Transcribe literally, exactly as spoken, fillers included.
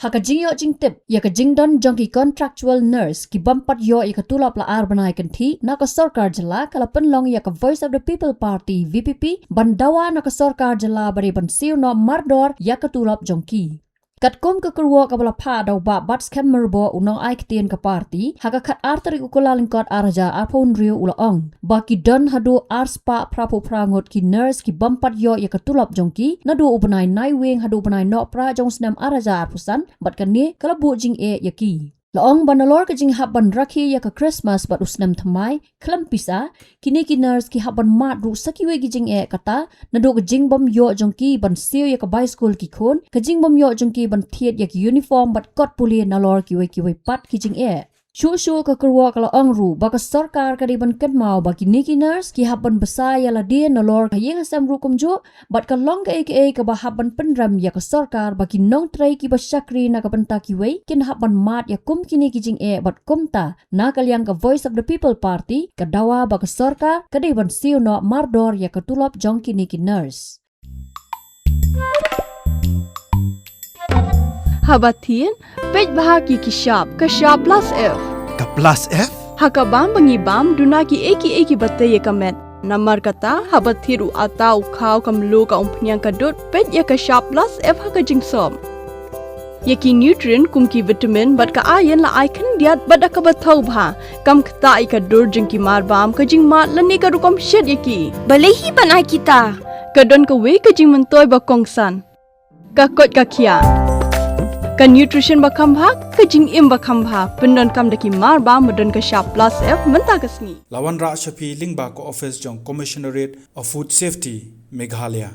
Ha ka jingïoh jingtip ïa ka jingdon jong ki contractual nurse ki bym pat ïoh ïa ka tulop la ar bnai kynthih na ka sorkar jylla, ka la pynlong ïa ka Voice of the People Party, V P P, ban dawa na ka sorkar jylla ba dei ban siew noh mardor ïa ka tulop jong ki. Katkum ka kyrwoh kaba la phah da u Bah Batskhem Myrboh, u nongai ktien ka party, ha ka khatar tarik u Kyllalyngkot ar hajar arphew hynriew, u la ong ba ki don haduh ar spah phraphew phra ngut ki nurse ki bym pat ïoh ïa ka tulop jong ki naduh u bnai Naiwieng haduh u bnai Nohprah jong u snem ar hajar arphew san, bad kane ka la buh jingeh ïa ki. La ong ba nalor ka jinghap ban rakhe ïa ka Christmas bad u snem thymmai, khlem pisa, kine ki nurse ki hap ban mad ruh sa kiwei ki jingeh, kata naduh ka jingbym ïoh jong ki ban siew ïa ka bai skul ki khun, ka jingbym ïoh jong ki ban thied ïa ki uniform bad kot pule, nalor kiwei kiwei pat ki jingeh. Shuh shuh ka kyrwoh ka la ong ruh ba ka sorkar ka dei ban kynmaw ba kine ki nurse ki hap ban bsa ïa lade nalor ka ïing ha sem ruh kumjuh, bad ka long kaei kaei kaba hap ban pynrem ïa ka sorkar ba ki nongtrei kiba shakri na ka bynta kiwei kin hap ban mad ïa kum kine ki jingeh. Bad kumta, na ka liang ka Voice of the People Party ka dawa ba ka sorkar ka dei ban siew noh mardor ïa ka tulop jong kine ki nurse. Haba thied, peit bha ki ki shap, ka shap plus F. Ka plus F? Ha ka bam ba ngi bam, duna kiei kiei kiba tei ïa ka met. Namar kata, haba thied u atta, u khaw, ka mluh, ka umphniang, ka dud, peit ïa ka shap plus F ha ka jingsop. Ïa ki nutrient kum ki vitamin bad ka iron la ai khyndiat bad da kaba thaw bha. Kam ktah ïa ka dur jong ki marbam, ka jingmad lane ka rukom shet ïa ki. Balei hi ban ai kita? Ka don kawei ka jingmyntoi ba kongsan. Ka koit ka khiah. Ka nutrition ba kham bha, ka jingim ba kham bha. Pyndonkam da ki marbam ba don ka shap plus F mynta ka sngi. La wanrah sha phi lyngba ka office jong Commissionerate of Food Safety, Meghalaya.